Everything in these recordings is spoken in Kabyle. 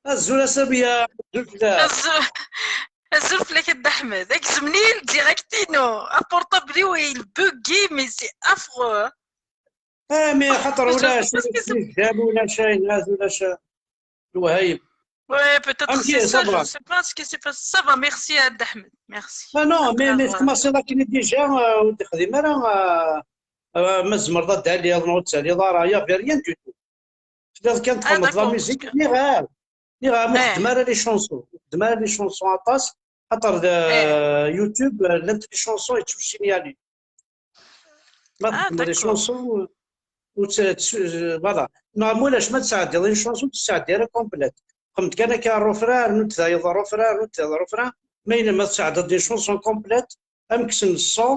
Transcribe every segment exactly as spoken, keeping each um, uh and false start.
Azul a Samia, azul fell-ak. Azul, azul fell-ak a Dda Ḥmed. Agzem-nni n direct-inu. Aportable-iw il buggy, mais c'est affreux. Ah, mais xaṭer ulac, ulac, ulac, ulac. Ouais, peut-être c'est ça, je ne sais pas ce qui s'est passé. Ça va, merci à Dda Ḥmed. Merci. Ah non, mais mais tmassiḍ akken déjà ur d-ixdim ara. Ma tzemreḍ ad d-taliḍ neɣ ur d-taliḍ ara, y avait rien du tout. Telliḍ kan txedmeḍ la musique. Nniɣ-am, nniɣ-am ur xeddem ara les chansons, ur xeddem ara les chansons aṭas, xaṭer YouTube llant les chansons yettusinyalin. Ma txeddmeḍ les chansons, voilà. Neɣ ma ulac ma tesɛeddiḍ une chanson, ur tesɛeddi ara complète. Xedmeḍ kan akka refrain, rnu-d tayeḍ refrain, rnu-d tayeḍ refrain. Ma yella ma tesɛeddiḍ une chanson complète, am kksen le son,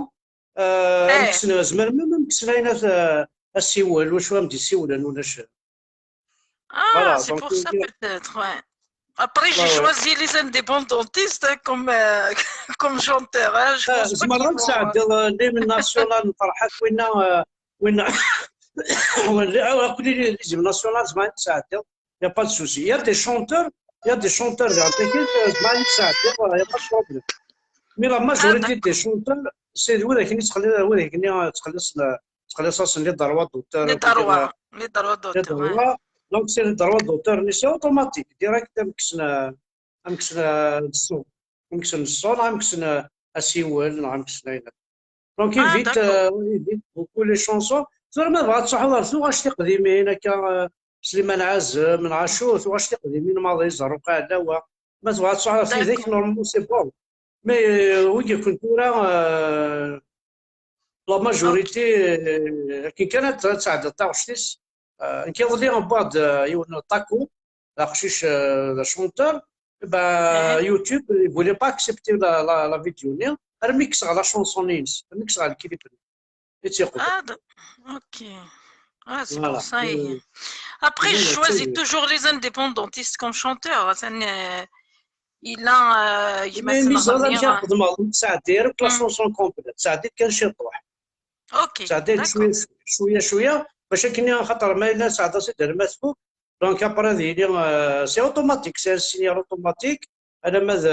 am kksen, zemren même am kksen ayen asiwel, wacu am d-isiwlen, ulac. Ah, c'est pour ça peut-être, ouais. Après, j'ai choisi les indépendantistes, hein, comme, euh, comme chanteur. Hein. Je pense pas qu'ils vont... l'hymne national, Farhat, winna, winna, l'hymne national, il n'y a pas de souci. Il y a des chanteurs, il y a des chanteurs, il n'y a pas de problème. Mais la majorité des chanteurs, c'est vrai qu'ils sont les droits d'auteur. Les droits, les droits d'auteur. Donc, c'est les droits d'auteur, mais c'est automatique, direct, am kksen le son, am kksen asiwel, neɣ am kksen ayen. Donc, il évite, euh, il évite beaucoup les chansons. Tura ma tebɣa ad truḥeḍ ɣer tuɣac tiqdimin, akka, Sliman Ɛazem, neɣ acu, tuɣac tiqdimin maḍi, Zerruqa Ɛlawa. Ma tebɣa ad truḥeḍ ɣer tidak, normalement, c'est bon. Mais wigi kun tura, la majorité, akken kan ad tesɛeddiḍ taɣect-is. Nekk iḍelli wwiɣ-d yiwen taku, d aqcic, d achanteur. Ben, YouTube, il voulait pas accepter la, la, la vidéo-nni. Armi kkseɣ la chanson-ines, armi kkseɣ le clip-nni. I tt-iqbel. Ah, ok. Ah, c'est pour ça. Après, je choisis toujours les indépendantistes comme chanteur. Il a, mais ẓriɣ amek ara xedmeɣ, ur tesɛeddi ara la chanson complète, tesɛeddi kan ciṭuḥ. Ok, d'accord. Cwiya, cwiya, bac akken, xaṭer ma yella sɛedda si derma tfuk, donc après ad yili, c'est automatique, c'est un signal automatique, alamma d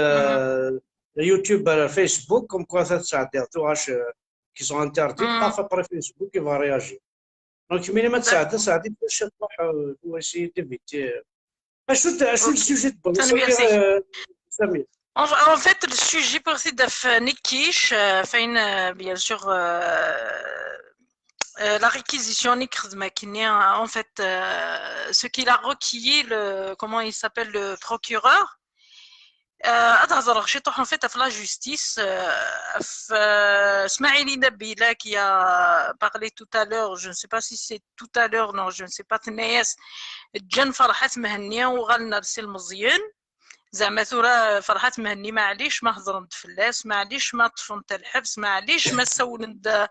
YouTube, Facebook, comme quoi tesɛeddiḍ tuɣac qui sont interdits, paf, après Facebook, il va réagir. Donc, mini ma tesɛedda, tesɛeddi ciṭuḥ, pour essayer d'éviter. Acu, acu le sujet de Samir? En, en fait, le sujet pour cette Nikish, euh, enfin, euh, bien sûr, euh, euh, la réquisition, en fait, euh, ce qu'il a requis, le, comment il s'appelle, le procureur. Euh, ad hedreɣ ciṭuḥ, en fait, ɣef la justice, euh, ɣef, euh, Smaïli Nabila qui a parlé tout à l'heure, je ne sais pas si c'est tout à l'heure, non, je ne sais pas, tenna-yas ǧǧan Ferḥat Mhenni, uɣalen ar Si Lmeẓyen. Zeɛma tura Ferḥat Mhenni, maɛlic ma hedren-d fell-as, maɛlic ma ṭṭfen-t ɣer lḥebs, maɛlic ma ssawlen-d, euh,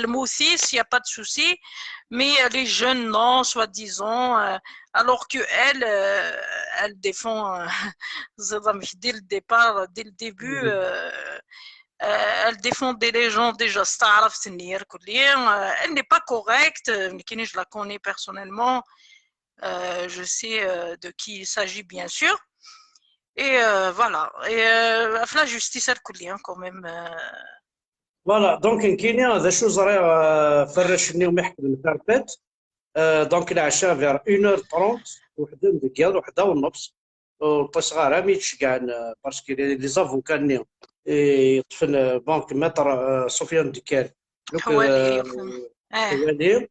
lmut-is, y a pas de souci. Mais, euh, les jeunes, non, soi-disant, euh, alors que elle, euh, elle défend, euh, dès le départ, dès le début, euh, euh, elle défendait les gens déjà, c'est pas grave, c'est une erreur, euh, elle n'est pas correcte, euh, je la connais personnellement, euh, je sais, euh, de qui il s'agit, bien sûr. Et, euh, voilà. Et, euh, la justice, elle coule, hein, quand même. Euh. Voilà, donc, nekkini, d acu ẓriɣ, euh, ferracen-nni umi ḥekmen perpète. Euh, donc, leɛca vers une heure trente, weḥda n deg yiḍ, weḥda u nnefs. Ur ṭṭiseɣ ara mi tt-ceggɛen, euh, parce que les, les avocats-nni yeṭṭfen, euh, donc, maître, euh, Sofiane Dekker. Donc, euh, Ḥwali.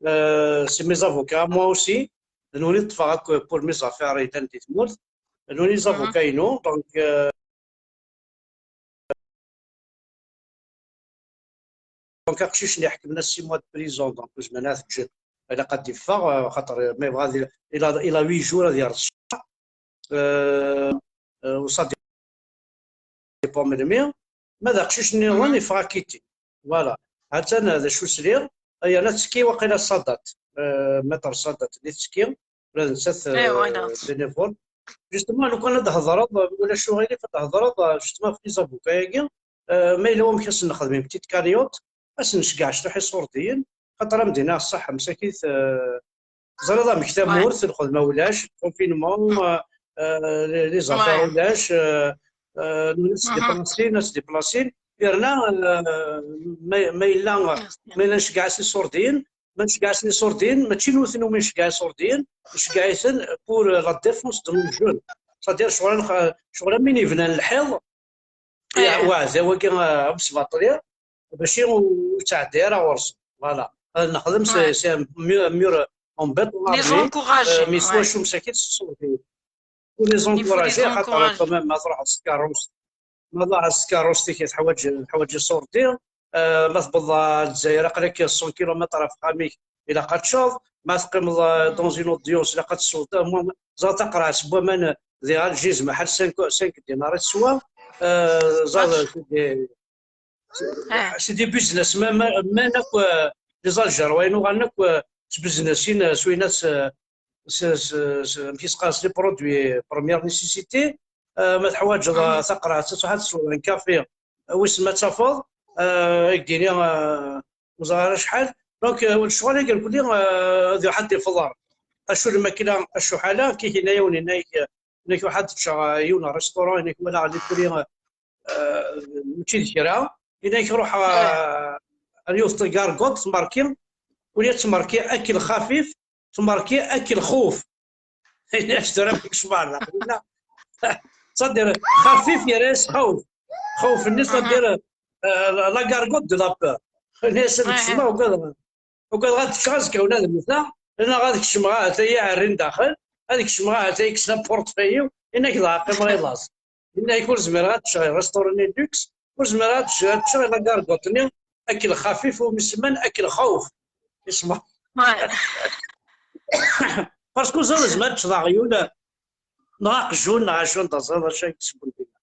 Euh, c'est mes avocats, moi aussi. D nutni i ṭṭfeɣ akk pour mes affaires yellan di tmurt. D nutni i d les avocats-inu. Donc, euh, donc, aqcic-nni ḥekmen-as six mois de prison, donc, ur zmiren ad t-ǧǧen. Ilaq ad d-iffeɣ, euh, xaṭer ma yebɣa ad, il a, il a huit jours ad yerr ṣṣeḥ. Euh, euh, u ça dépend melmi. Ma d aqcic nniḍen, iffeɣ akk-iten. Voilà. Ha-tt-an d acu sliɣ. Aya la tettekki waqila Sadat. Euh, maître Sadat, la tettekki. Ula d nettat, euh, bénévole. Justement, lukan ad d-thedreḍ, ulac uɣilif ad d-thedreḍ, euh, justement, ɣef les avocats-agi, euh, ma yella wamek ad sen-nexdem une petite cagnotte, ad sen-nceggeɛ ciṭuḥ iṣurdiyen, xaṭer ad m-d-iniɣ ṣṣeḥ, msakit, euh, teẓriḍ amek tamurt, lxedma ulac, confinement, euh, euh, les, les affaires ulac, euh, euh, ad sdiplasin, ad sdiplasin. Yerna, euh, ma, ma yella, ma yella nceggeɛ-as iṣurdiyen, ma nceggeɛ-asen iṣurdiyen, mačči nutni umi nceggeɛ iṣurdiyen, nceggeɛ-iten pour la défense de nos jeunes. C'est-à-dire, ccɣel, ccɣel am win yebnan lḥiḍ, uɛdaw-agi, euh, amesbaṭli, bac ur yettɛeddi ara ɣur-sen. Voilà. Ad nexdem, c'est, c'est un mur, un mur en béton armé, euh, mais s wacu msakit s iṣurdiyen. Ur les encourager, xaṭer quand même, ma truḥeḍ s tkeṛṛust, ma truḥeḍ s tkeṛṛust-ik, teḥwaǧ, teḥwaǧ iṣurdi. Euh, ma tewweḍ ɣer Lezzayer, aql-ak cent kilomètres ɣef uxxam-ik, ilaq ad teččeḍ. Ma teqqimeḍ, euh, dans une audience, ilaq ad tesweḍ, euh, ẓer taqerɛet n waman di Alger, zmeḥ cinq, cinq dinars i teswa. Euh, ẓer, c'est des business, même, même akk, euh, les Algérois, uɣalen akk, euh, ttbeznisin, euh, s winna, s, s, s, s, amek i s-qqaren, s les produits première nécessité. Euh, ma teḥwaǧeḍ, euh, taqerɛet, ad truḥ ad tesweḍ un café, euh, wissen ma ad tafeḍ, euh, ad k-d-yini, euh, ur ẓriɣ ara acḥal. Donc, euh, ccɣel-agi irkelli, euh, ad iruḥ ad d-ifeḍ. Acu lmakla, acu ḥala, kik yenna-yawen, yenna-k, yenna-k ruḥ ad teččeḍ, euh, yiwen restaurant, yenna-k walaɣ les prix, euh, euh, mačči d kra. Yenna-k ruḥ, euh, ar yiwet tgargote tmerki, win ad tmerki akel xafif, tmerki akel xuf. Yenna-k tura kecmeɣ ar daxel, yenna. C'est-à-dire, xafif yerra-yas xawf. Xawf-nni, c'est-à-dire, euh, la, la gargote de la peur. Yenna-yas ad kecmeɣ, ugadeɣ, ugadeɣ ad ččeɣ azekka ula d mmteɣ, neɣ ad kecmeɣ ahat-aya ɛerrin daxel, ad kecmeɣ ahat-aya kksen aportfeuille-iw, yenna-k dɣa qqimeɣ i laẓ. Yenna-k ur zmireɣ ad ččeɣ restaurant-nni luxe, ur zmireɣ ad ččeɣ, ad ččeɣ la gargote-nni, akel xafif umi semman akel xawf. Isma. Parce que ur zmireɣ ad ččeɣ aɣyul, neɣ aqjun, neɣ acu n taẓiḍ, acu ay d-sbun dinna.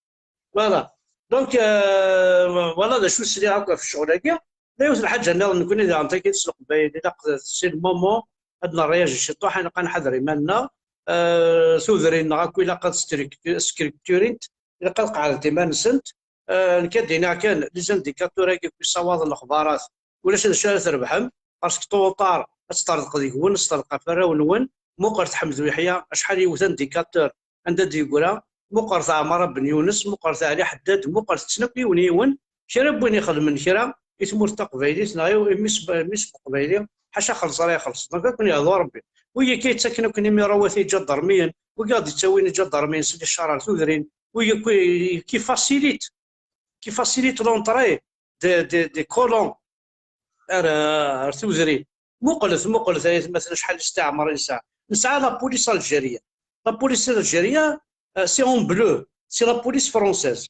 Voilà. Donc, euh, voilà d acu sliɣ akk ɣef ccɣel-agi. La yiwet lḥaǧa nniḍen, nekkni daɣen tagi s Leqbayel, ilaq c'est le moment ad nréagi ciṭuḥ, ilaq ad nḥader iman-nneɣ. Euh, tudrin-nneɣ akk ilaq ad structu-, structurint, ilaq ad qeɛdent iman-nsent. Euh, nekk ad d-iniɣ kan, les indicateurs-agi akk yessawaḍen lexbarat, ulac d acu ara trebḥem, parce que tôt ou tard ad teṭṭerḍeq deg-wen, ad teṭṭerḍeq ɣef warraw-nwen. Muqel Ḥmed Uyeḥya, acḥal yiwet indicateur anda d-yeggra, muqel Ɛmara Ben Yunes, muqel Ɛli Ḥeddad, muqel-ten akk yiwen yiwen, kra n win ixedmen kra i tmurt taqbaylit neɣ i, i mmi-s, mmi-s n Uqbayli, ḥaca xelṣ ara ixelṣ. Donc, ad ken-yehdu Rebbi. Wigi akka yettaken akk imirawat i iǧadarmiyen, wigi ad d-ittawin iǧadarmiyen s les chars ar tudrin, wigi akk qui facilite, qui facilite l'entrée des, des, des colons ar, ar tudrin. Muqlet, muqlet ay atmaten acḥal n istiɛmar i nesɛa. Nesɛa la police algérienne. La police algérienne, euh, c'est en bleu. C'est la police française.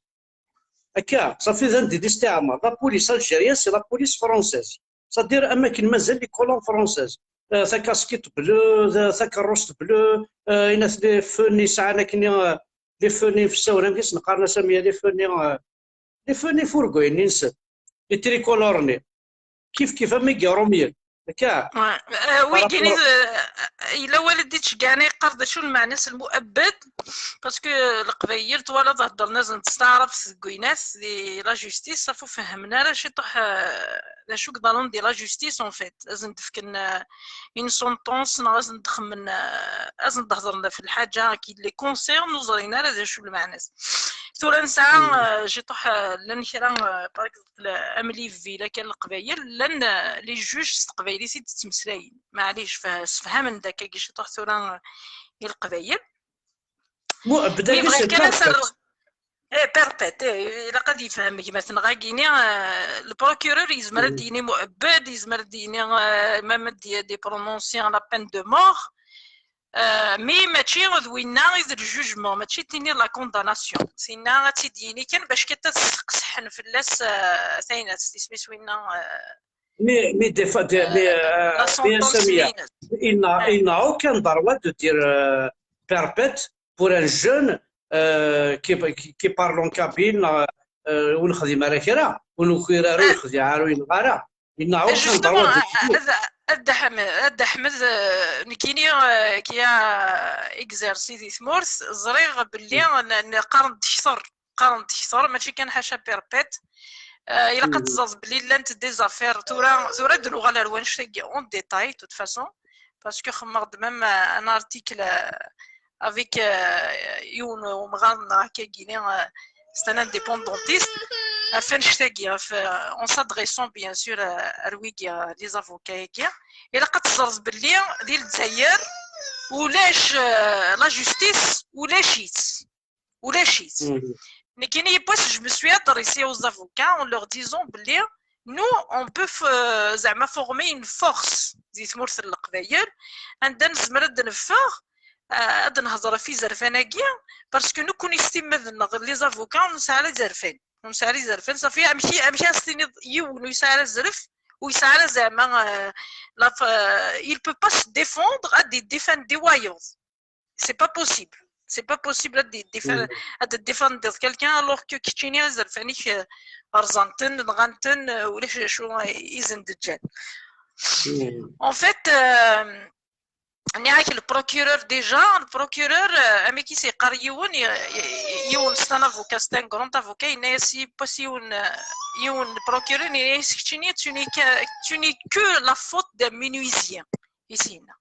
Akka, ça fait d andi d istiɛmar. La police algérienne, c'est la police française. C'est-à-dire, am akken mazal les colons françaises. Euh, takaskit bleue, ta-, takerrust bleue, euh, inat les feux-nni sɛan akken, euh, les feux-nni f ssawra, amek i sen-qqaren a Sami, les feux-nni, euh, les feux-nni furgoyni-nsen, les tricolores-nni. Kif kif am igarumyen. Akka. Ouais. Euh, wigini, euh, yella waled i d-iceggɛen yeqqar d acu lmeɛna-s lmu'abbed, parce que Leqbayel twalaḍ heddren-asen s taɛrabt deg winat, di la justice, safu fehmen ara ciṭuḥ, euh, d acu yeḍran di la justice, en fait. Ad asen-d-fken, euh, une sentence, neɣ ad asen-d-xemmen, euh, ad asen-d-hedren ɣef lḥaǧa qui les concerne, ur ẓrin ara d acu lmeɛna-s. Tura nesɛa, euh, ciṭuḥ, euh, llan kra, euh, par exemple, am les villas kan Leqbayel, llan, euh, les juges s teqbaylit i d-ttmeslayen. Maɛlic, fa-, sefhamen-d akkagi ciṭuḥ tura, euh, i Leqbayel. Mu'abbed-agi, c'est perpète. Eh, perpète, eh, ilaq ad yefhem gma-tneɣ-agini, euh, le procureur yezmer ad d-yini mu'abbed, yezmer ad d-yini, euh, même ad d-, ad d-prononcer la peine de mort. Euh, mais mačči d winna i d le jugement, mačči d tini la condamnation. Tinna ad tt-id-yini kan bac kan ad sseqseḥen fell-as, euh, taynat, isem-is winna, euh, mais, mais des fois, des, mais, euh, la sentence, il n'a, il n'a aucun droit de dire, euh, perpète pour un jeune, euh, qui, qui, qui parle en kabyle, euh, ur nexdim ara kra, ur nukir ara, ur nexdiɛ ara, ur yenɣa ara. Il n'a aucun droit de dire. Justement, a, a, a Dda Ḥmed, a Dda Ḥmed, euh, nekkini, euh, qui a exercé di tmurt, ẓriɣ belli n-, n-, qqaren-d kter, qqaren-d kter, mačči kan ḥaca perpète. Euh, ilaq ad teẓẓaḍ belli llant des affaires, tura, tura ad nuɣal ar wannect-agi en détail, de toute façon, parce que xemmeɣ-d même, euh, un article, euh, avec yiwen umɣar neɣ akkagi, c'est un indépendantiste, ɣef annect-agi, ɣef, en s'adressant bien sûr à, à wigi, les avocats-agi. Ilaq ad teẓreḍ belli di Lezzayer ulac, la justice ulac-itt. Ulac-itt. Nekkini yiwwas, je me suis adressée aux avocats en leur disant belli nous, on peut, euh, zeɛma, former une force di tmurt n Leqbayel, anda nezmer ad d-neffeɣ, euh, ad d-nehḍer ɣef izerfan-agi, parce que nekkni s timmad-nneɣ, les avocats, ur nesɛi ara izerfan. Ur nesɛi ara izerfan, safi, amek i, amek i as-tiniḍ yiwen ur yesɛi ara azref, ur yesɛi ara zeɛma, euh, la, euh, il peut pas se défendre, ad d-idéfend wayeḍ. C'est pas possible. C'est pas possible ad d-, ad d-défendiḍ quelqu'un alors que keččini azerfan-ik, euh, rẓan-ten, nɣan-ten, euh, ulac d acu i sen-d-ǧǧan. En fait, euh, nniɣ-ak, le procureur, déjà, le procureur, euh, amek i s-yeqqar yiwen, y-, y-, yiwen, c'est un avocat, c'est un grand avocat, yenna-yas yiwwas yiwen, euh, yiwen procureur, yenna-yas, keččini, tu n'es que, tu n'es que la faute d'un menuisier. I s-yenna.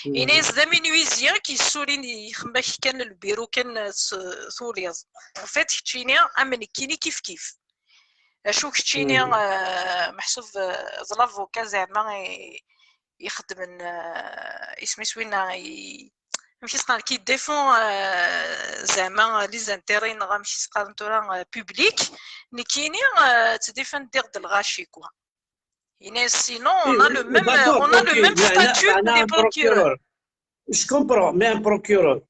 Yenna-yas d amenuizi i k-yessulin, yexdem-ak kan lbiru kan, s-, tuliḍ. En fait, keččini am nekkini kif kif. Acu keččini, euh, meḥsub, euh, d l'avocat zeɛma i, ixeddmen, euh, isem-is winna, i, amek i s-qqaren, qui défend, euh, zeɛma les intérêts, neɣ amek i s-qqaren tura, euh, public, nekkini, euh, ttdéfendiɣ-d lɣaci, quoi. Sinon, on a le même, on a le même statut que les procureurs. Je comprends, mais un procureur,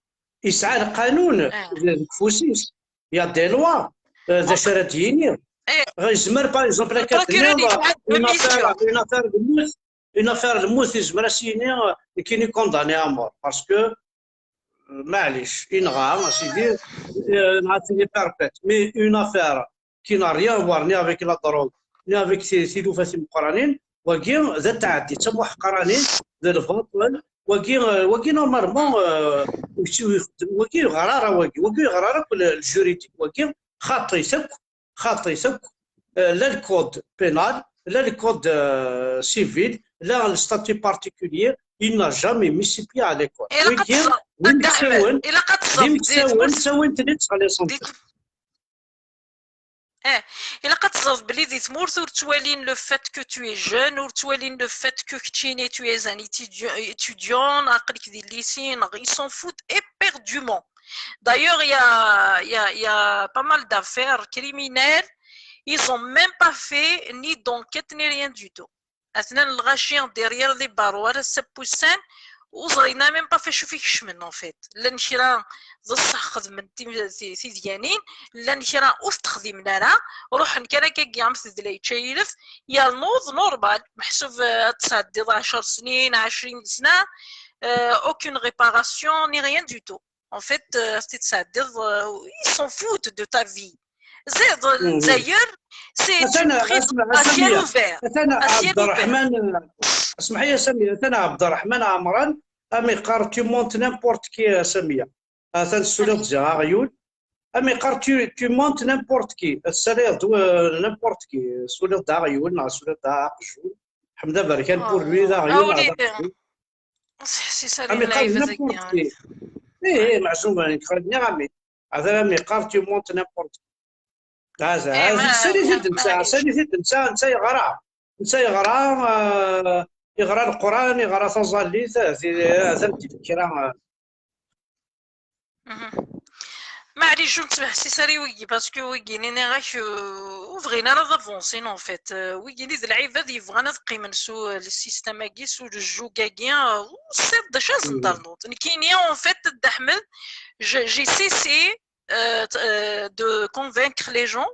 yesɛa lqanun deg ufus-is, il y a des lois, euh, d acu ara d-yini. Yezmer, par exemple, akka tenniḍ, une affaire, une affaire de lmut, une affaire de lmut, yezmer ad s-yini, euh, nekkini condamné à mort, parce que Maɛlic, inɣa, a sidi, euh, nɣa-t-ini perpète. Mais une affaire qui n'a rien à voir ni avec la drogue, ni avec ti-, tilufa timeqqranin, wagi d ateɛdi, d tamuḥqranit, d lbaṭel. Wagi, euh, wagi normalement, euh, wagi ur yeɣra ara, wagi, wagi ur yeɣra ara akk le, le juridique, wagi xaṭi-t akk, xaṭi-t akk, euh, la le code pénal, la le code, euh, civil, la le statut particulier, il n'a jamais mis ses pieds à l'école. Wigi, win ttawin, d imeksawen, ttawin-ten-id s ɣlisent. Eh, ilaq ad teẓreḍ belli di tmurt ur ttwalin le fait que tu es jeune, ur ttwalin le fait que keččini tu es un étudiant, étudiant, aql-ik di lycée, neɣ, ils s'en foutent éperdument. D'ailleurs, il y a, il y a, il y a pas mal d'affaires criminelles. Ils ont même pas fait ni d'enquête, ni rien du tout. Atnan lɣaci derrière les barreaux, ar ass-a n wussan, ur ẓrin même pas f acu i kecmen, en fait. Llan kra d ṣṣeḥ xedmen tim-, ti-, tidyanin, llan kra ur t-xdimen ara, ruḥen kan akkagi am tedla yečča yilef, yernuḍ normal, meḥsub, eh, ad tesɛeddiḍ ɛecr snin, ɛecrin sna, eh, aucune réparation, ni rien du tout. En fait, euh, c'est ça, dire, euh, ils s'en foutent de ta vie. C'est, euh, d'ailleurs, c'est une prison à ciel ouvert. À ciel ouvert. اسمحي يا سمية، ثاني عبد الرحمن عمران، أم يقار tu montes n'importe qui يا سمية. ثاني السوليض زي غيول. أم يقار tu, tu montes n'importe qui. السريض، euh, n'importe qui. السوليض دا غيول، نعم، السوليض دا عقجول. حمد بركان pour lui دا غيول. Seḥsis ar ayen lɛibad-agi. ايه ايه معزوم، يعني خرجني غامي. هذا لم يقار tu montes n'importe. هذا هذا سالي في الدنسا، سالي في الدنسا، انت يغرا، انت يغرا، آه، يغرا القران، يغرا تزاليت، هذا كرا. Maɛlic, ur nettbeḥsis ara i wigi, parce que wigi, nniɣ-ak, euh, ur bɣin ara ad avancin, en fait. Euh, wigi d lɛibad yebɣan ad qqimen s u-, le système-agi, s le jug-agi, euh, ur tessineḍ d acu ara sen-d-ternuḍ. Nekkini, en fait, Dda Ḥmed, je, j'ai cessé, euh, t-, euh, de convaincre les gens,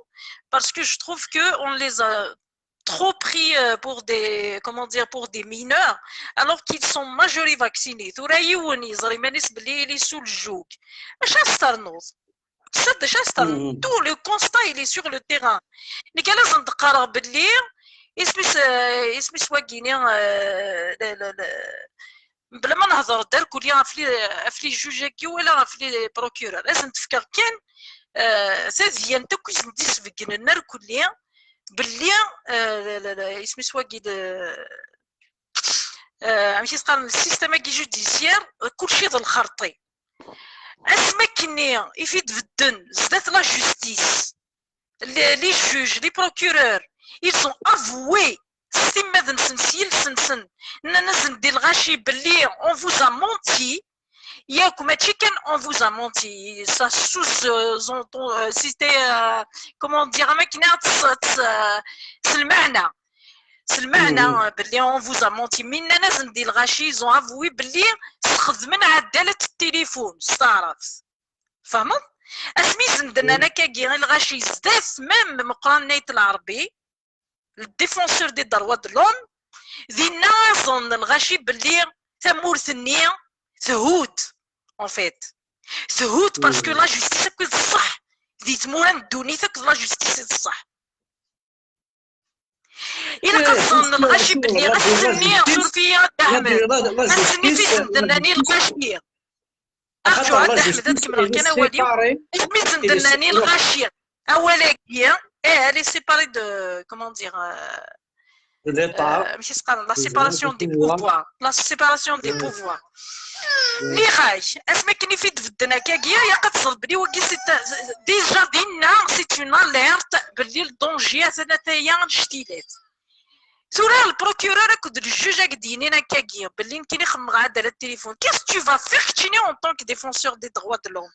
parce que je trouve que on les a trop pris, euh, pour des, comment dire, pour des mineurs, alors qu'ils sont majorés vaccinés. Tura yiwen yeẓra iman-is belli il est sous le joug. Acu ara s-ternuḍ? Tessad acu ara s-ternuḍ? Tout le constat, il est sur le terrain. Nekk ad asen-d-qqareɣ belli isem-is, euh, isem-is wagini, euh, le, le, le, Mebla ma nehḍer-d arkuli ɣef li, ɣef li juge-agi wala ɣef li procureur, ad sen-d-fkeɣ kan, euh, tadyant akk i sen-d-isbeggnen arkuli belli, euh, la, la, la, isem-is wagi, le, euh, amek i s-qqaren, le système-agi judiciaire, kulci d lxerṭi. Asmi akkenni i t-id-bedden zdat la justice, les, les juges, les procureurs, ils ont avoué s timmad-nsen, s yiles-nsen, nnan-asen-d i lɣaci belli on vous a menti. Yakk, mačči kan on vous a menti, ça sous-entend, euh, c'était, euh, comment dire, am akken ad s-, s-, s lmeɛna, s lmeɛna, euh, belli on vous a menti. Mi nnan-asen-d i lɣaci, ils ont avoué belli sxedmen ɛeddalet n tilifun s taɛrabt. Tfehmeḍ? Asmi i sen-d-nnan akkagi i lɣaci zdat même Meqqran Nayt Lɛerbi, le défenseur des droits de l'homme, dinna ẓẓlen lɣaci belli tamurt-nni thut, en fait. Thut parce que la justice akked ṣṣeḥ, di tmura n ddunit akked la justice d ṣṣeḥ. Ilaq ad ẓẓlen lɣaci belli ass-nni, suref-iyi a Dda Ḥmed, ass-nni fi sen-d-nnan i lɣaci. Arǧu a Dda Ḥmed, ad kemmleɣ kan awal-iw. Asmi sen-d-nnan i lɣaci awal-agi, eh, elle est séparée de, comment dire, euh, euh, amek i s-qqaren, la séparation des pouvoirs, la séparation des pouvoirs. Nniɣ-ak, asmi akken i fi d-bedden akkagi, ilaq ad teẓreḍ belli wagi c'est un, déjà dinna c'est une alerte belli le danger atan ataya annect-ilat. Tura le procureur akked le juge ad k-d-yinin akkagi belli nekkini xemmeɣ ɛeddalet n tilifun. Qu'est-ce que tu vas faire keččini en tant que défenseur des droits de l'homme?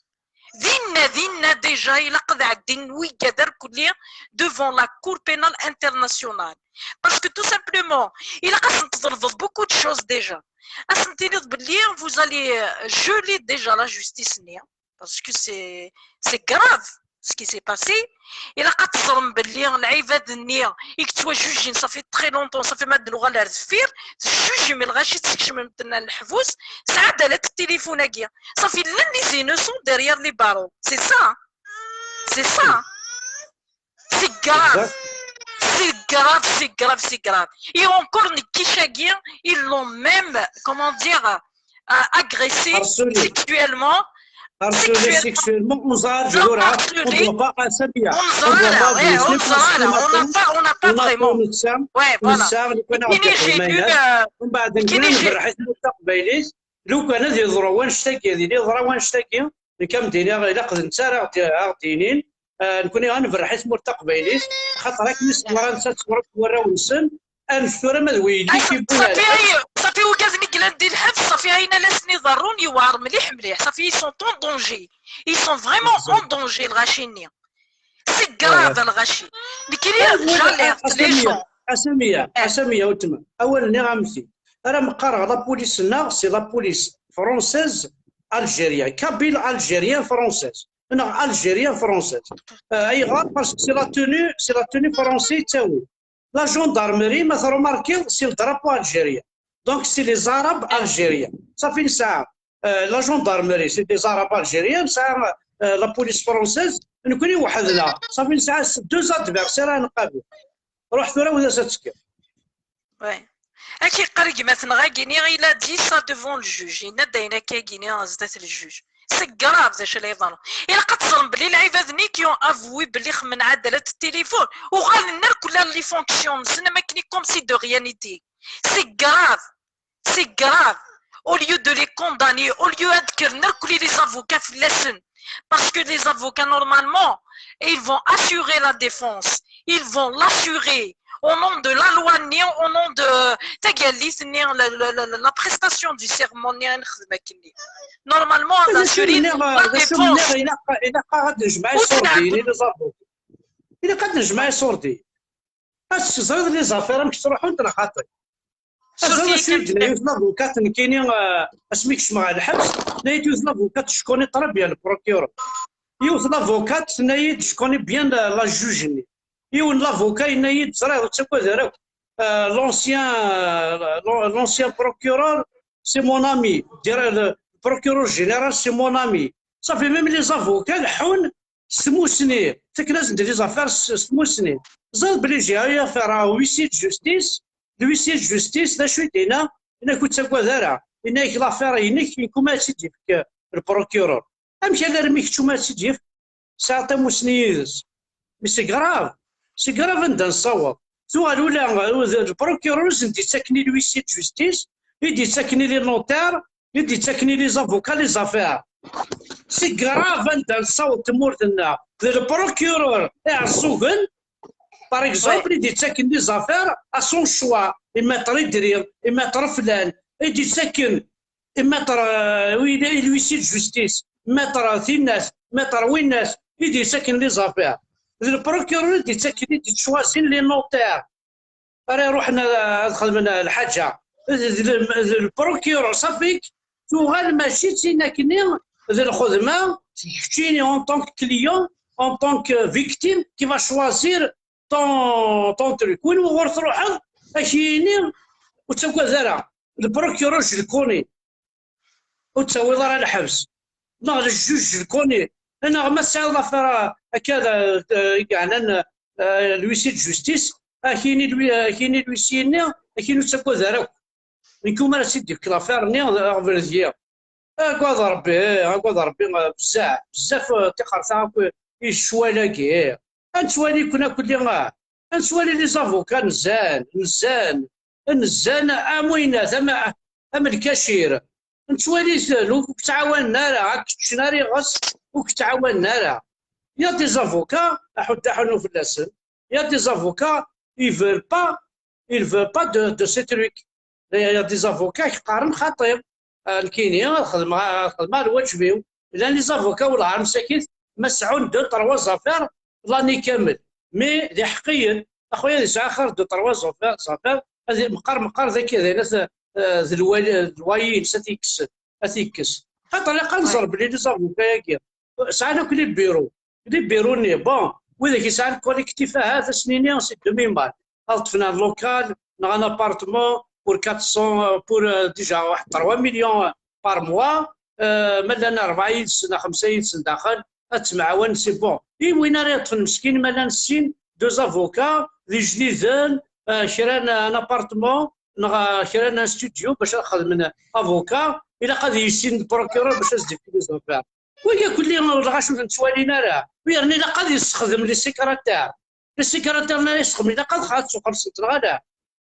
Dinna, dinna déjà ilaq ad ɛeddin wigad irkelli devant la Cour pénale internationale. Parce que tout simplement, ilaq ad sen-tḍelbeḍ beaucoup de choses déjà. Ad sen-tiniḍ belli vous allez, euh, geler déjà la justice-nni. Parce que c'est, c'est grave ce qui s'est passé. Ilaq ad teẓrem belli lɛibad-nni i yettwajujin, ça fait très longtemps, ça fait ma d-nuɣal ar deffir, tjujim lɣaci, teskecmem-ten ɣer leḥbus, s ɛeddalet n tilifun-agi. Ça fait llan les innocents derrière les barreaux. C'est ça, hein. C'est ça, hein. C'est grave. C'est grave, c'est grave, c'est grave. Et encore, nekki-cagi, ils l'ont même, comment dire, euh, agressé sexuellement. Harcelé sexuellement, on ne doit pas à Samia. On ne doit pas viser, on n'a pas, on n'a pas vraiment. Ouais, voilà. J'ai lu, euh, lukan ad yeḍru wannect-agi, ad yeḍru wannect-agi, nekk am d-iniɣ, ilaq d netta ara aɣ-d-, aɣ-d-yinin, ah, nekni ad nberreḥ i tmurt taqbaylit, axaṭer akken i s-ḍran s ad tewrem warraw-nsen, anef tura ma d wiydi i yewwin safi, safi, ugaden i yellan di lḥebs, safi, ayen ala sen-iḍerrun yewɛer mliḥ, mliḥ, safi, ils sont en danger, ils sont vraiment en danger, lɣaci-nni. C'est grave, lɣaci. Nekni, j'alerte les gens. Asamiya, Asamiya, weltma, awal-nni am ti. Ara m-qqareɣ la police-nneɣ, c'est la police française algérienne, kabyle algérienne française. Neɣ algérienne française. Euh, ayɣer? Parce que c'est la tenue, c'est la tenue française yettawin. La gendarmerie, ma tṛumarkiḍ, c'est le drapeau algérien. Donc c'est les Arabes algériens. Safi nesɛa, euh, la gendarmerie, c'est des Arabes algériens, nesɛa, euh, la police française, nekni weḥd-neɣ. Safi nesɛa deux adversaires ad nqabel. Ruḥ tura u d as ad tekkiḍ. Ouais. Ad k-iqqar gma-tneɣ agini, il a dit ça devant le juge. Yenna-d ayen akka agini zdat le juge. C'est grave d acu la iḍerrun. Ilaq ad teẓrem belli lɛibad-nni qui ont avoué belli xemmen ɛeddalet n tilifun, uɣalen ar kul les fonctions-nsen am akken comme si de rien n'était. C'est grave. C'est grave. Au lieu de les condamner, au lieu ad kkren ar kul les avocats fell-asen, parce que les avocats, normalement, ils vont assurer la défense. Ils vont l'assurer au nom de la loi-nni, au nom de tagallit-nni, la, la, la, la prestation du serment-nni i nexdem akkenni. Normalement, ad assurer la défense. Ilaq, ilaq ad nejmeɛ iṣurdiyen i les avocats. Ilaq ad nejmeɛ iṣurdiyen. Ad teẓriḍ les affaires amek ttruḥunt neɣ xaṭi. Aẓaw acu i d-tenna yiwet l'avocate nekkini, euh, asmi kecmeɣ ɣer lḥebs, tenna-yi-d yiwet l'avocate, je connais très bien le procureur. Yiwet l'avocate tenna-yi-d, je connais bien la, la juge-nni. Yiwen l'avocat yenna-yi-d, ẓriɣ ur ttagad ara akk. Euh, l'ancien, euh, l'an-, l'ancien procureur, c'est mon ami. Dire, le procureur général, c'est mon ami. Ça fait même les avocats, leḥḥun, s tmussni, ttaken-asen-d les affaires s, s tmussni. Ẓriɣ belli j'ai eu affaire à huissier de justice, l'huissier de justice, d acu i d-yenna? Yenna-k ur ttagad ara, yenna-k l'affaire-inek, yenkuma ad tt-id-yefk le procureur. Amek alarmi kečč uma ad tt-id-yefk? Sɛiɣ tamussni yid-s. Mais c'est grave, c'est grave anda nessaweḍ. Tuɣal ula, euh, le procureur ur sen-d-yettaken i l'huissier de justice, i d-yettaken i les notaires, i d-yettaken i les avocats, les affaires. C'est grave anda nessaweḍ tmurt-nneɣ. D le procureur iɛeẓẓugen, par exemple, i d-yettaken les affaires à son choix. I maître Idri, i maître flan, i d-yettaken, i maître, euh, oui, l'huissier de justice, maître Tinas, maître Winas, i d-yettaken les affaires. D le procureur i d-yettaken, i d-yettwazin les notaires. Ara iruḥen ad, ad xedmen lḥaǧa. D, d, d le procureur, صافي, tuɣal mačči d tin akkenni, d lxedma, keččini en tant que client, en tant que victime, qui va choisir ton, ton truc. Win wuɣur truḥeḍ, ad k-yini, ur ttagad ara, le procureur, je le connais. Ur ttawiḍ ara lḥebs. Neɣ le juge, je le connais. Neɣ ma tesɛiḍ l'affaire akka d, d, yeɛnan, euh, l'huissier de justice, ad k-yini lui-, ad k-yini l'huissier-nni, ad k-yini ur ttagad ara akk. Nekk umi ara tt-id-yefk l'affaire-nni, ɣer bredyi. Agad Rebbi, agad Rebbi, eh, bezzaf, bezzaf, eh, tixerta akk i ccwal-agi. Ad nettwali-ken akk-, ah, ad nettwali les avocats nzan, nzan, nzan am winat, am, am lkacir. Nettwali-ten, ur k-ttɛawanen ara, ad k-ččen ar iɣes, ur k-ttɛawanen ara. Il y a des avocats, aḥuddu aḥunnu fell-asen, il y a des avocats, ils veulent pas, ils veulent pas de, de ces trucs. Il y a des avocats qui qqaren xaṭi, ah, nekkini ad xedmeɣ, ad xedmeɣ lwaǧeb-iw. Llan les avocats, wellah, msakit, ma sɛun deux, trois affaires l'année kamel. Mais d iḥeqqiyen, a xuya, ad yesɛu axir deux, trois affaires, affaires, ad meqqar, meqqar d akka, d ayen, eh, d lwali, d lwayi-ines ad t-ikkes, ad t-ikkes. Xaṭer ilaq ad nẓer belli les avocats-agi sɛan akk les bureaux. Les bureaux-nni, bon, widak yesɛan collectif, ahat ad s-nini c'est demi-mal. Ad ṭṭfen un local, neɣ un appartement pour quatre cents, euh, pour, euh, déjà, waḥed trois millions, euh, par mois, euh, ma llan rebɛa yid-sen, neɣ xemsa yid-sen daxel, ad ttemɛawanen, c'est bon. I win ara yeṭṭfen meskin, ma llan sin, deux avocats, d ijdiden, euh, kra n, un appartement, neɣ, euh, kra n un studio bac ad xedmen avocat, ilaq ad yissin d procureur bac ad s-d-yefk les affaires. Wigi kulli lɣaci ur ten-ttwalin ara. U yerna ilaq ad yessexdem les secrétaires. Les secrétaires-nni ara yessexdem, ilaq ad, ad ttuxellṣent, neɣ ala?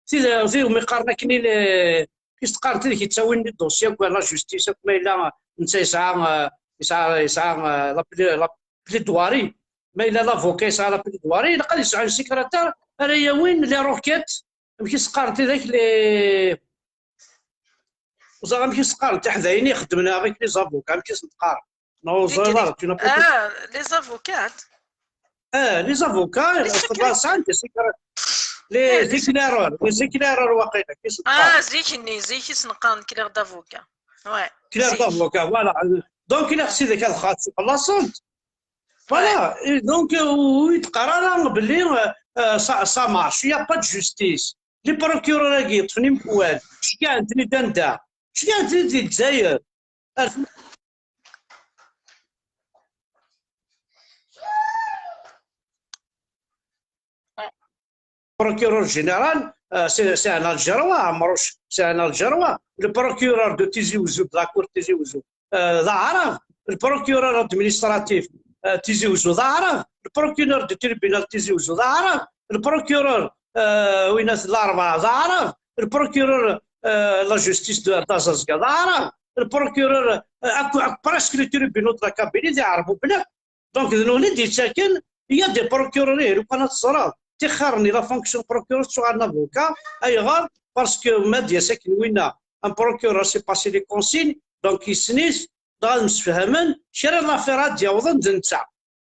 Tid, tid umi qqaren akken i le-, i s-qqaren, tid i yettawin les dossiers akk ɣer la justice, akk ma yella netta yesɛa, eh, yesɛa, yesɛa, eh, la plé-, la plaidoirie. Ma yella l'avocat yesɛa la plaidoirie, ilaq ad yesɛu un secrétaire ara yawin les requêtes. Amek i s-qqaren tidak, les, ur ẓriɣ amek i s-qqaren, tiḥdayin i ixeddmen avec les avocats, amek i sen-qqaren? Non, ur ẓriɣ ara, tu n'as pas... Ah, les avocats. Ah, les avocats, les secré-, sɛan des secré-, les, eh, les éclaireurs, les éclaireurs, waqila, amek i sen-qqaren? Ah, zik-nni, zik i sen-qqaren clerc d'avocat. Ouais, clerc d'avocat, voilà. Donc, il a décidé qu'elle a fait la santé. Voilà. Et donc, euh, ur d-qqar ara belli, euh, euh, ça, ça marche, il y a pas de justice. Les procureurs-agi yeṭṭfen imewwal, ceggɛen-ten-id anda? Ceggɛen-ten-id di Lezzayer. Ar-, procureur général, euh, c'est, c'est un Algérois, Amrouche, c'est un Algérois. Le procureur de Tizi Ouzou, de la cour Tizi Ouzou, euh, d aɛrab. Le procureur administratif, euh, Tizi Ouzou, d aɛrab. Le procureur du tribunal Tizi Ouzou, d aɛrab. Le procureur, euh, winat Larebɛa, d aɛrab. Le procureur, euh, la justice de, d'Azazga, d aɛrab. Le procureur, euh, ak-, ak-, presque les tribunaux de la Kabylie, d iɛerbuben akk. Donc, d nuni d-yettaken, il y a des procureurs, ih, lukan ad teẓreḍ, tixxaren i la fonction procureur tettuɣal n avocat. Ayɣer? Parce que ma d-yas akken winna, un procureur, c'est passé les consignes, donc yessen-it, dɣa ad msefhamen, kra n l'affaire ad d-yawḍen d netta.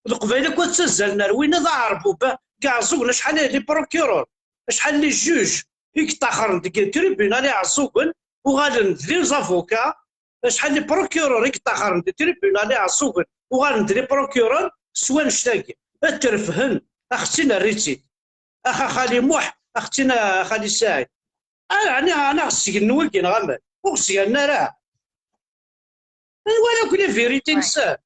Leqbayel akk ad ttazzalen ar winna d aɛerbub, iɛeẓẓugen, acḥal les procureurs, acḥal les juges i yeṭṭaxren deg tribunal iɛeẓẓugen, uɣalen d les avocats, acḥal les procureurs i yeṭṭaxren di tribunal iɛeẓẓugen, uɣalen d les procureurs s wannect-agi. Ad trefhen, axettin err-itt-id. Ax a xali Muḥ, axettin a xali Saɛid. Ah, ɛni, ɛni ɣ-sgnen wigi neɣ amek? Ur ɣ-sganen ara. Nwala akk les vérités-nsen.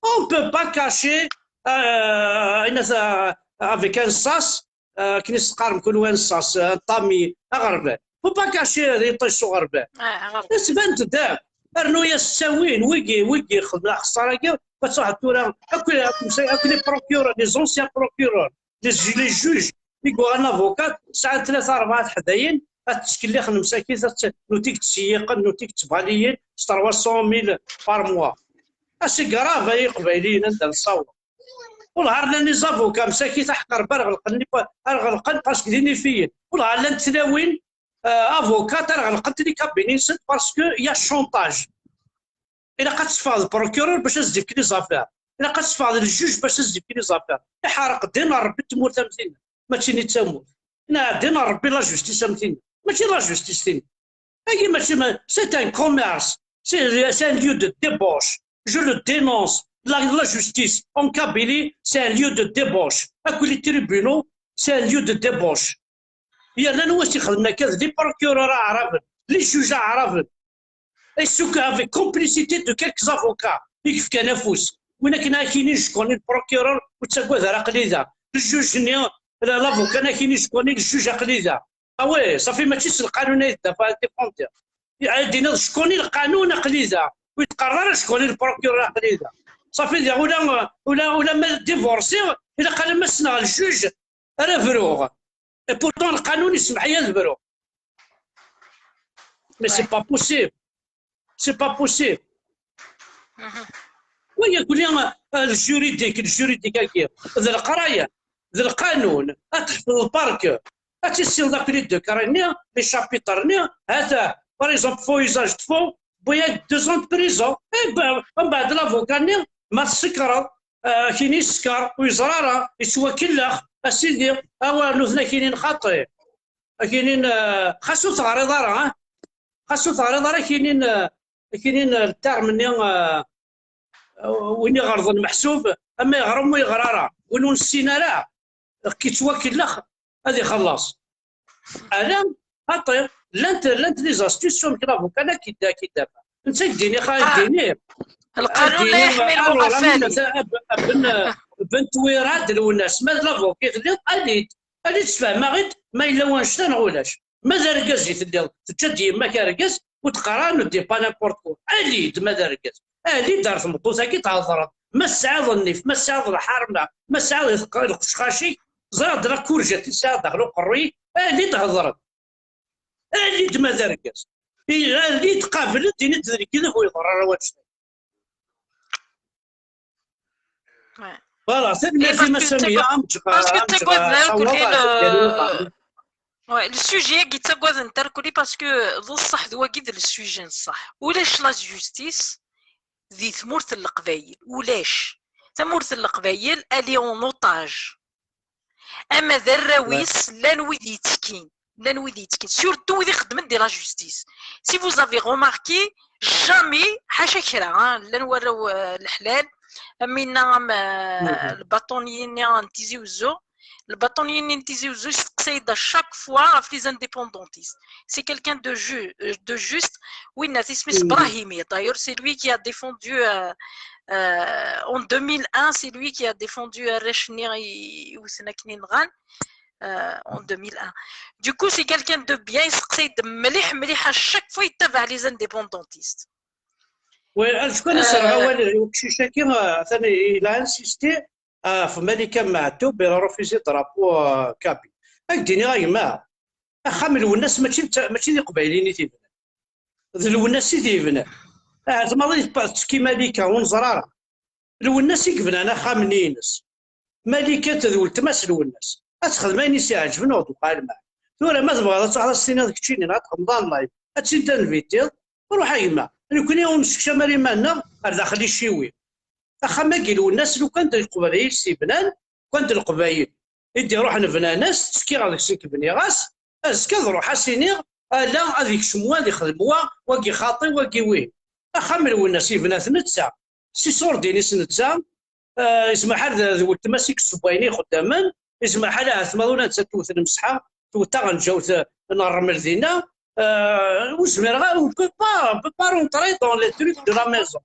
On peut pas cacher, euh, une, euh, avec un sas, euh, akken i s-teqqarem kunwi, un sas, euh, un tamis, aɣerbal. Faut pas cacher les iṭij s uɣerbal. Isban-d da. Rnu-yas ttawin, wigi, wigi, xedmen axeṣṣar-agi, ad truḥeḍ tura, akk, akk, akk les procureurs, les anciens procureurs, les, les juges, i yuɣalen avocat, sɛan tlata, rebɛa teḥdayin, ad ttkellixen msakit, ad tt-, nutni i yettṣeyyiqen, nutni i yettbaliyen, s trois cent mille par mois. Asi grave ay iqbayliyen anda nessaweḍ. Wellah ar llan les avocats msakit aḥeqq Rebbi ar ɣelqen, ar ɣelqen parce que d inifiyen. Wellah ar llant tlawin, euh, avocats ar ɣelqent les cabinets-nsent parce que y a chantage. Ilaq ad teffeɣ d procureur bac ad s-d-ifk les affaires. Ilaq ad teffeɣ d ljuj bac ad s-d-ifk les affaires. Iḥerq ddin n Rebbi n tmurt am tin. Mačči ni d tamurt. Neɣ ddin n Rebbi la justice am tin. Mačči la justice tin. Agi mačči ma, c'est un commerce. C'est, c'est un lieu de débauche. Je le dénonce. La, la justice en Kabylie, c'est un lieu de débauche. Akk les tribunaux, c'est un lieu de débauche. Yerna anwa s-ixedmen akka? D les procureurs aɛraben, les juges aɛraben. Et ce avec complicité de quelques avocats i yefkan afus. Win akken ad ak-yini jkun le procureur ur ttagad ara, aql-i da. Ljuj-nni, l'avocat ad ak-yini jkun le juge, aql-i da. Ah ouais, ça fait mačči s lqanun ay d-dafa indépendant. Ad d-tiniḍ jkun le qanun, aql-i da. Ur yeqqar ara jkun le procureur, aql-i da. Ça fait diɣ ula, ula, ula ma divorciɣ, ilaq alamma ssneɣ ljuj ara bruɣ. Et pourtant lqanun yesmeḥ-iyi ad bruɣ. Mais c'est pas possible. C'est pas possible. Wa yakk-nni, euh, le juridique, le juridique-agi, d leqraya, d lqanun, ad tḥefḍeḍ par cœur, ad tissineḍ akk les décrets-nni, les chapitres-nni, hata, par exemple, faux usage de faux, wwiɣ-ak deux ans de prison. Eh ben, mbeɛd l'avocat-nni, ma tsekreḍ, euh, kini yeskeṛ, ur yeẓri ara, yettwakellex, a sidi, awer nutni akinin xaṭi. Akinin, euh, xas ur teɣriḍ ara, hein? Xas ur teɣriḍ ara akinin, euh, akinin, euh, le terme-nni, euh, win iɣelḍen meḥsub, ama yeɣra ama ur yeɣri ara, win ur nessin ara, yettwakellex, ad ixelleṣ. Ala, xaṭi, llant, llant les astuces, amek l'avocat la kidda, kidda. Netta ak-d-ini, xa-, ak-d-ini, lqanun la yeḥmi lmuqafali. Ab-, ab-, ben, ben twirad Lwennas, ma d l'avocat i telliḍ, ali-d, ali-d, sfehmeɣ-id ma yella wannect-a neɣ ulac. Ma d argaz i telliḍ, teǧǧa-d yemma-k argaz, ur d-qqar ara ne dis pas n'importe quoi. Ali-d ma d argaz. Ali-d ar tmeṭṭut-agi, thedreḍ. Ma tesɛiḍ nnif, ma tesɛiḍ lḥerma, ma tesɛiḍ lqec-, lqeccac-ik, ẓriɣ-d la courgette i tesɛiḍ daxel uqerruy, ali-d hedreḍ. Ali-d ma d argaz. I-, ali-d qabel-d, ini-d d nekk i d ak ur yeḍra ara wannect-a. Ouais. Voilà, c'est le... Et merci, parce que ma Samia, am tg-, parce que am tg-, ttaggaden akk, le, ouais, le sujet-agi ttaggaden-t akk, parce que d ṣṣeḥ d wagi d le sujet n ṣṣeḥ. Ulac la justice di tmurt n Leqbayel, ulac. Tamurt n Leqbayel, elle est en otage. Ama d arraw-is, ouais, llan wid yettekkin. Llan wid yettekkin. Surtout wid ixeddmen di la justice. Si vous avez remarqué, jamais, ḥaca kra, hein, llan warraw, euh, leḥlal, am winna, am, euh, mhm, lbaṭuniyin-nni n Tizi Uzzu. Lbaṭuniyin-nni n Tizi Uzzu, yesteqsay-d à chaque fois ɣef les indépendantistes. C'est quelqu'un de ju-, euh, de juste. Winna, isem-is, mhm, Brahimi. D'ailleurs, c'est lui qui a défendu, euh, euh, en deux mille un, c'est lui qui a défendu arrac-nni i, i wten akken i nɣan, euh, en deux mille un. Du coup, c'est quelqu'un de bien, yesteqsay-d mliḥ, mliḥ, à chaque fois, yettabaɛ les indépendantistes. Oui, acu kan, euh, as-rreɣ awal i uqcic-agi, euh, atan il a insisté, euh, ɣef Malika Meɛtub, il a refusé drapeau, euh, kabyle. Ad k-d-iniɣ a gma, axxam n Lwennas mačči d ta-, mačči d Iqbayliyen i t-ibnan. D Lwennas i t-yebnan. Ahat maḍi tepa-, tettekki Malika, ur neẓri ara. Lwennas i yebnan axxam-nni-ines. Malika d weltma-s Lwennas. Ad texdem ayen i s-iɛeǧben, ur d-uqal ma. Tura ma tebɣiḍ ad truḥeḍ ad s-tiniḍ keččini, ad txedmeḍ en live, ad tt-id-invitiḍ, ruḥ a gma. Nekkni ur nessekcam ara iman-nneɣ ar daxel iciwi. Axxam-agi Lwennas, lukan d Leqbayel i s-yebnan, lukan d Leqbayel i d-iruḥen bnan-as, ttekkiɣ deg-sen, k-bniɣ-as, azekka ad ruḥ ad s-iniɣ, ala, ad ikcem wa, ad ixdem wa, wagi xaṭi, wagi wihin. Axxam n Lwennas yebna-t netta, si ṣurdin-is netta, eh, yesmaḥal d, d weltma-s i yessewwayen i ixeddamen, yesmaḥal ahat ma ula netta tewwet lemseḥḥa, tewwet taɣenǧawt, eh, n ṛṛmel dinna, eh, ur zmireɣ ara, on peut pas, on peut pas rentrer dans les trucs de la maison.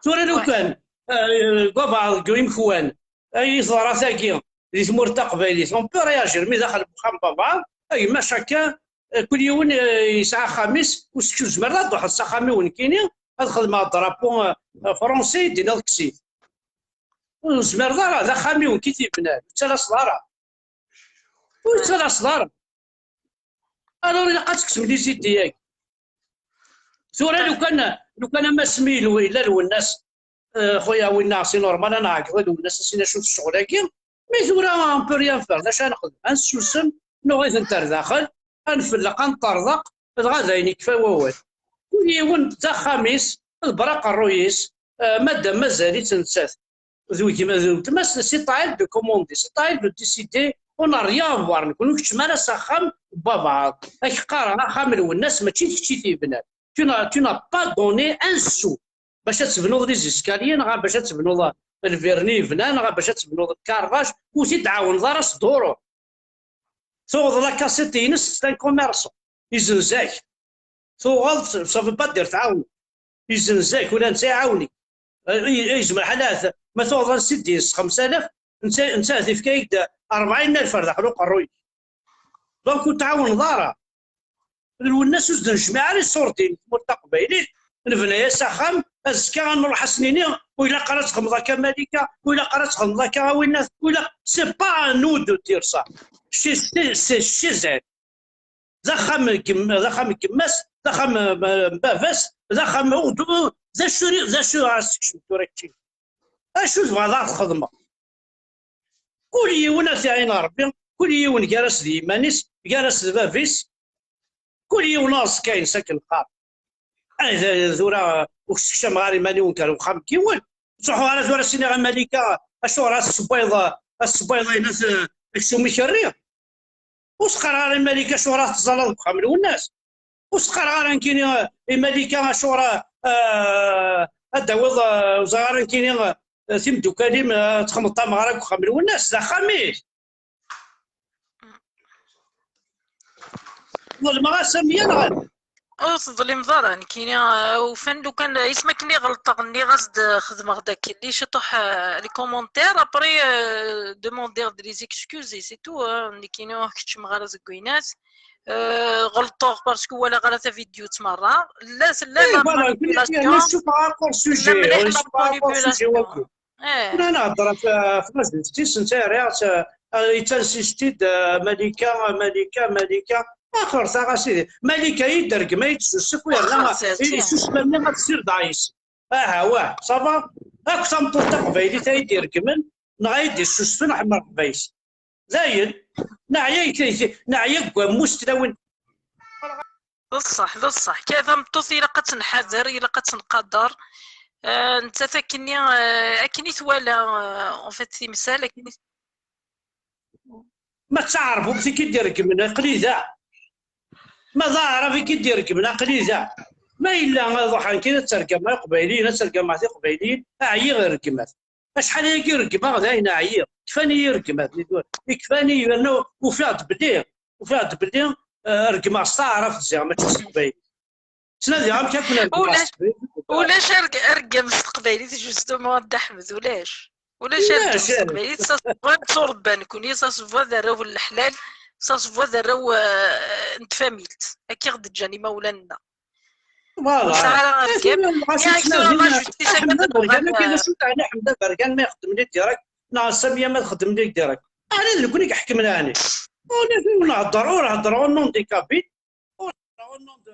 Tura lukan, euh, baba deg imekwan, ay teḍra tagi di tmurt taqbaylit, on peut réagir, mi daxel n uxxam baba, a gma, chacun, euh, kul yiwen, euh, yesɛa axxam-is, ur s-, ur zmireḍ ad d-truḥeḍ s axxam-iw nekkini, ad xedmeɣ drapeau, euh, français, d-iniḍ kkes-it. Ur zmireḍ ara, d axxam-iw nekk i t-yebnan, ur ttalaseḍ ara. Ur ttalaseḍ ara. Alors, ilaq ad tekksem les idées-agi. Tura, lukan, Lukan am asmi yella Lwennas, eh, xuya winna, c'est normal ad nɛeggeḍ i Lwennas, ad s-nini acu d ccɣel-agi. Mais tura, on peut rien faire, d acu ara nexdem? Ad nsusem, nuɣ-itent ar daxel, ad nfelleq, ad neṭṭerḍeq, dɣa d ayen ikfa wawal. Kul yiwen d axxam-is, ḍebber aqerruy-is, eh, madam mazal-itt nettat d wegma d weltma-s, c'est à elle de commander, c'est à elle de décider, on n'a rien à voir, nekkni ur keččem ara s axxam n baba. Ad k-qqareɣ axxam n Lwennas, mačči d kečč i t-yebnan. Tu n'as, tu n'as pas donné un sou. Bac ad tebnuḍ les escaliers, neɣ bac ad tebnuḍ lbirni yebnan, neɣ bac ad tebnuḍ lkarbac, ur t-id-tɛawneḍ ara s duru. Tuɣeḍ la cassette-ines, c'est un commerçant. Izenz-ak. Tuɣeḍ, ça veut pas dire tɛawen. Izenz-ak, ula netta iɛawen-ik. Eh, yezmer ḥala, ma tuɣeḍ un C D s xemsa alaf, netta, netta ad ifka-ak-d rebɛin alaf ar daxel uqerruy-ik. Donc ur tɛawneḍ ara. Lwennas ur s-d-nejmiɛ ara iṣurdiyen n tmurt taqbaylit, nebna-yas axxam, azekka ad nruḥ ad s-nini, ur ilaq ara ad txedmeḍ akka a Malika, ur ilaq ara ad txedmeḍ akka a winnat, ur ilaq, c'est pas à nous de dire ça. C'est, c'est, c'est chez elle. D axxam n gem-, d axxam n gma-s, d axxam n, n baba-s, d axxam, d acu, d acu ara s-tekcem tura kečči? Acu tebɣiḍ ad txedmeḍ? Kul yiwen ad t-iɛin Ṛebbi, kul yiwen gar-as d yiman-is, gar-as d bab-is, kul yiwen aẓekka-ines akken qqar. Ay, d-, tura ur sekcameɣ ara iman-iw nekk ar uxxam n yiwen. Ttruḥuɣ ara tura s-iniɣ a Malika, acuɣer ad tessewwayeḍ, ad tessewwayeḍ ayen ad t-, aksum ikerri? Ur s-qqareɣ ara i Malika acuɣer ad teẓẓaleḍ deg uxxam n Lwennas. Ur s-qqareɣ ara nekkini i Malika acuɣer, ah, ad d-tawiḍ, ah, ur ẓriɣ ara nekkini, ah, timeddukal-im, ah, ad txedmeḍ tameɣra deg uxxam n Lwennas, d axxam-ik. Ḍelmeɣ-as am yan ɣer. Ur teḍlimeḍ ara, nekkini, ah, ufan lukan, isem akken i ɣelṭeɣ, nniɣ-as-d, ah, xedmeɣ-d akken, les ciṭuḥ, ah, les commentaires, après, ah, demandiɣ-d les excuses, c'est tout, ah, nekkini ur keččmeɣ ara deg winat. Euh, ɣelṭeɣ parce que walaɣ ara tavidyut merra. La, tella la manipulation. Ur yessuffeɣ ara hors sujet, ur yessuffeɣ ara hors sujet wagi. Eh. Kna nehder ɣef, ɣef la justice, netta yerra, eh, yettalsis-t-id, eh, Malika, Malika, Malika. Axer taɣ a sidi. Malika i d-regma i d-susef, yerna isusem-nni ad tsirdeɣ yes. Aha, wah, ça va? Akk tameṭṭut taqbaylit ay d-iregmen, neɣ ay d-issusfen, ḥemmel Rebbi-s. Dayen, neɛya, neɛya deg wammus tlawin. D ṣṣeḥ, d ṣṣeḥ. Kra tameṭṭut ilaq ad tenḥader, ilaq ad tenqader. Eh, nettat akkenni, eh, akken i twala, eh, en fait, timsal, akken i... Ma d taɛerbubt i k-id-iregmen, aql-i da. Ma d aɛrab i k-id-iregmen, aql-i da. Ma yella ad ruḥen kan ad tergam iqbayliyen, ad tergam tiqbayliyin, ɛyiɣ i rregmat. Acḥal ayagi reggmeɣ, dayen ɛyiɣ. Kfan-iyi rregmat. Kfan-iyi, yerna ufiɣ-d belli, ufiɣ-d belli, eh, reggmeɣ s taɛrabt ziɣ, mačči s teqbaylit. Ttnadiɣ amek ad ken-reggmeɣ s teqbaylit. Ulac arg-, argam s teqbaylit, justement, a Dda Ḥmed, ulac. Ulac argam s teqbaylit, ça se voit netturebba nekkni, ça se voit d arraw n leḥlal, ça se voit d arraw, eh, n tfamilt. Akka i ɣ-d-ǧǧan imawlan-nneɣ. Voilà. Ur nesɛi ara argam. Yak tura la justice akka d-tuɣal. Ḥmed Abergan, ma ixeddem-nni direct, neɣ Samiya ma txeddem-nni direct. Ɛni d nekkni i iḥekmen ɛni? Ur nehder, ur heddreɣ au nom des Kabyles, ur heddreɣ au nom de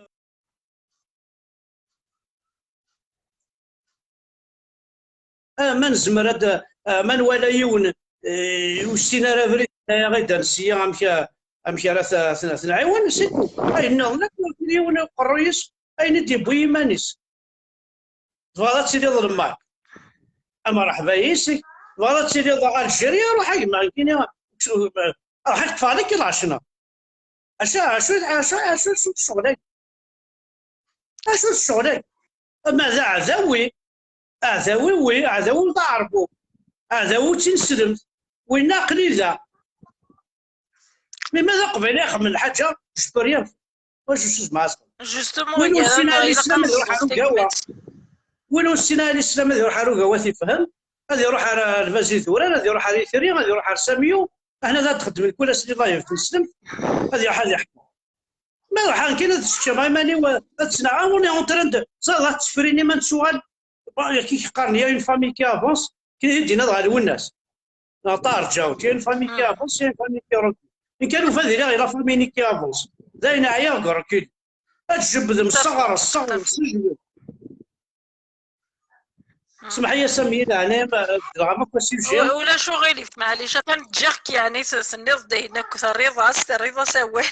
Ah, ma nezmer ad, ah, ma nwala yiwen, eh, ur yessin ara abrid, aɣ-id-, ad nessi amek, amek ara t-, t-, t-nɛiwen, c'est tout. Ayen nniḍen akk, ur yiwen uqerruy-is, ayen i d-yewwi iman-is. Tebɣiḍ ad tiliḍ Lmerk? Mreḥba yis-k. Tebɣiḍ ad tiliḍ Algérie? Ruḥ a gma, nekkini, ruḥ ad ṭṭfeɣ deg lɛecna. Acu, acu, acu, acu, acu d ccɣel-agi? Acu d ccɣel-agi? Ma d aɛdaw-i, aɛdaw-i wi, aɛdaw-i d aɛerbu, aɛdaw-i d tineslemt, winna aql-i da. Mi ma d aqbayli ixemmem lḥaǧa, je peux rien faire. Wacu s zmeɛṣ? Justement, win ur yessin ara lislam ad iruḥ ar ugawa. Win ur yessin ara lislam ad iruḥ ar ugawa ad t-ifhem, ad iruḥ ar Lbaz Idurar, ad iruḥ ar Itri, ad iruḥ ar Samiyu, ahna ad d-xeddmen kul ass di live tneslemt, ad iruḥ ad iḥkem. Ma ruḥeɣ kan ad seččeɣ iman-iw, ad ttnaɣeɣ, on est en train de, ẓer, ad tefrin iman tuɣal. Bon, yak i k-qqaren, il y a une famille qui avance, ki d-yenna dɣa Lwennas. Neɣ tarǧawt, il y a une famille qui avance, il y a une famille qui recule. Nekk alufa diri la famille qui avance. D ayen ɛyiɣ deg recul. Ad tjebbdem sɣer, sɣer, sǧewwed. Smeḥ-iyi a Sami, leɛnaya-m, dɣa ma sujet. Ulac uɣilif, maɛlic, atan ǧǧiɣ-k, yeɛni, s-, tenniḍ-d ayen akk terriḍ-as, terriḍ-as awal.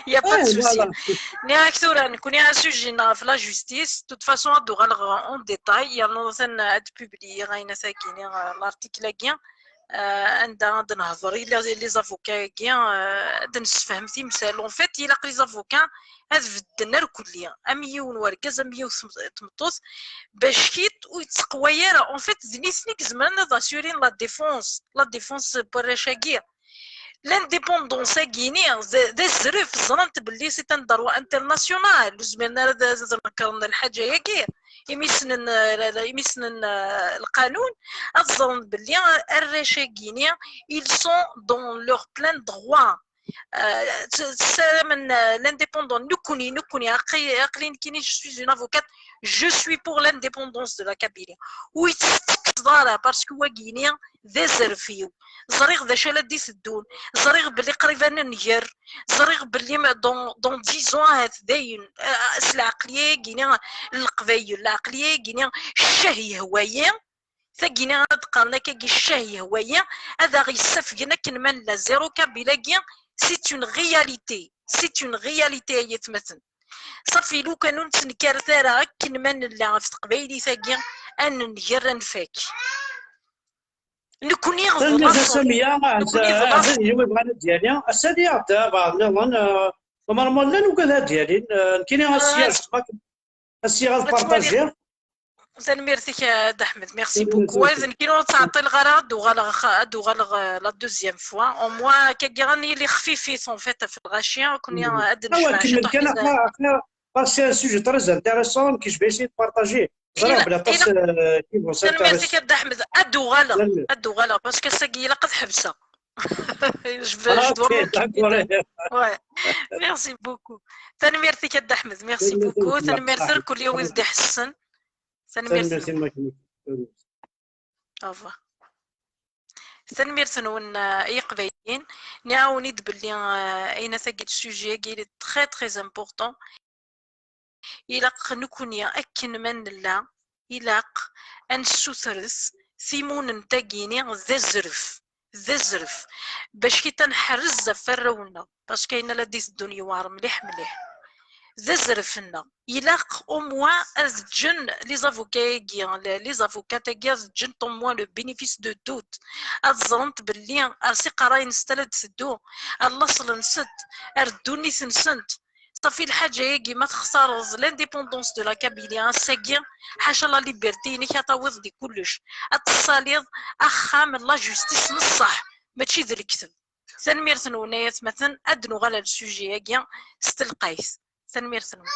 Y a pas de souci. Nniɣ-ak tura, nekkni asujet-nneɣ ɣef la justice, de toute façon, ad d-uɣaleɣ en détail, yernu atan ad publier ayen-agi, l'article-agi, euh, anda ad nehḍer i les, les avocats-agi, euh, ad d-nessefhem timsal. En fait, ilaq les avocats ad bedden irkelli, am yiwen wergaz, am yiwet tmeṭṭut, bac kit ur yetteqway ara. En fait, d nitni i izemren ad assurin la défense, la défense n warrac-agi. L'indépendance-agi-ni d, d azref, ẓrant belli c'est un droit international, ur zmiren ara ad, ad, ad nekren lḥaǧa-agi. Imi ssnen, imi ssnen, eh, lqanun, ad ẓren belli arrac-agi-ni, ils sont dans leur plein droit. Euh, s-, ssaramen, euh, l'indépendance. Nekkni, nekkni, aql-, aql-i nekkini, je suis une avocate, je suis pour l'indépendance de la Kabylie. Ur yettekkes ara, parce que wagi-ni d azref-iw. Ẓriɣ d acu ara d-iteddun. Ẓriɣ belli qrib ad nenger. Ẓriɣ belli ma-, dans, dans dix ans, ahat dayen, euh, s lɛeqliya-agi-ni n Leqbayel, lɛeqliya-agi-ni, ccah yehwa-yi, tagini ad qqaren akkagi ccah yehwa-yi, ad aɣ-yessafgen akken ma nella zéro kabyle-agi, c'est une réalité, c'est une réalité, ay atmaten. Safi, lukan ur nettnekkaret ara akken ma nella ɣef teqbaylit-agi, ad nenger, ad nfak. Nekkni d laṣel. Samiya, nekkni d laṣel. Yiwen yebɣan ad d-yali, ass-a ad yaɣ-d abeɛḍ nniḍen, eh, normalement llan ugad ad d-yalin, eh, nekkini ass-a, eh, ad s-yaɣ ad partagiɣ. Tanemmirt-ik a Dda Ḥmed, merci beaucoup. Ad nekkini ur ttɛeṭṭileɣ ara, ad d-uɣaleɣ, ad d-uɣaleɣ, euh, la deuxième fois. Au moins, akkagi ad nili xfifit, en fait, ɣef lɣaci, ad ken-, ad d-necbeḥ ciṭuḥ. Parce que c'est un sujet très intéressant que je vais essayer de partager. Ẓriɣ belli aṭas, euh, qui vont s'intéresser. Tanemmirt-ik a Dda Ḥmed, ad d-uɣaleɣ, ad d-uɣaleɣ, parce que ass-agi ilaq ad ḥebseɣ. Je veux, je dois m'occuper de... Ouais. Merci beaucoup. Tanemmirt-ik a Dda Ḥmed, merci beaucoup. Tanemmirt-nwen. Tanemmirt-nwen. Au revoir. Tanemmirt-nwen, euh, ay Iqbayliyen. Nniɣ-awen-id belli, euh, ayen-agi, le sujet-agi, il est très, très important. Ilaq nekkni akken ma nella, ilaq ad nessutret timunent-agi-ni d azref, d azref, bac kita nḥerrez ɣef warraw-nneɣ, parce que ayen la d-iteddun yewɛer mliḥ, mliḥ. D azref-nneɣ. Ilaq au moins ad ǧǧen les avocats-agi, les, les avocats-agi ad ǧǧent au moins le bénéfice de doute. Ad ẓrent belli ar s iqerrayen-nsent ara d-teddu, ar laṣel-nsent, ar ddunit-nsent. Safi, lḥaǧa-agi ma textareḍ l'indépendance de la Kabylie ass-agi, ḥaca la liberté-inek ad tawiḍ di kullec. Ad tessaliḍ axxam n la justice n ṣṣeḥ, mačči d lekdeb. Tanemmirt-nwen ay atmaten, ad d-nuɣal ar le sujet-agi s telqayt. Tanemmirt-nwen.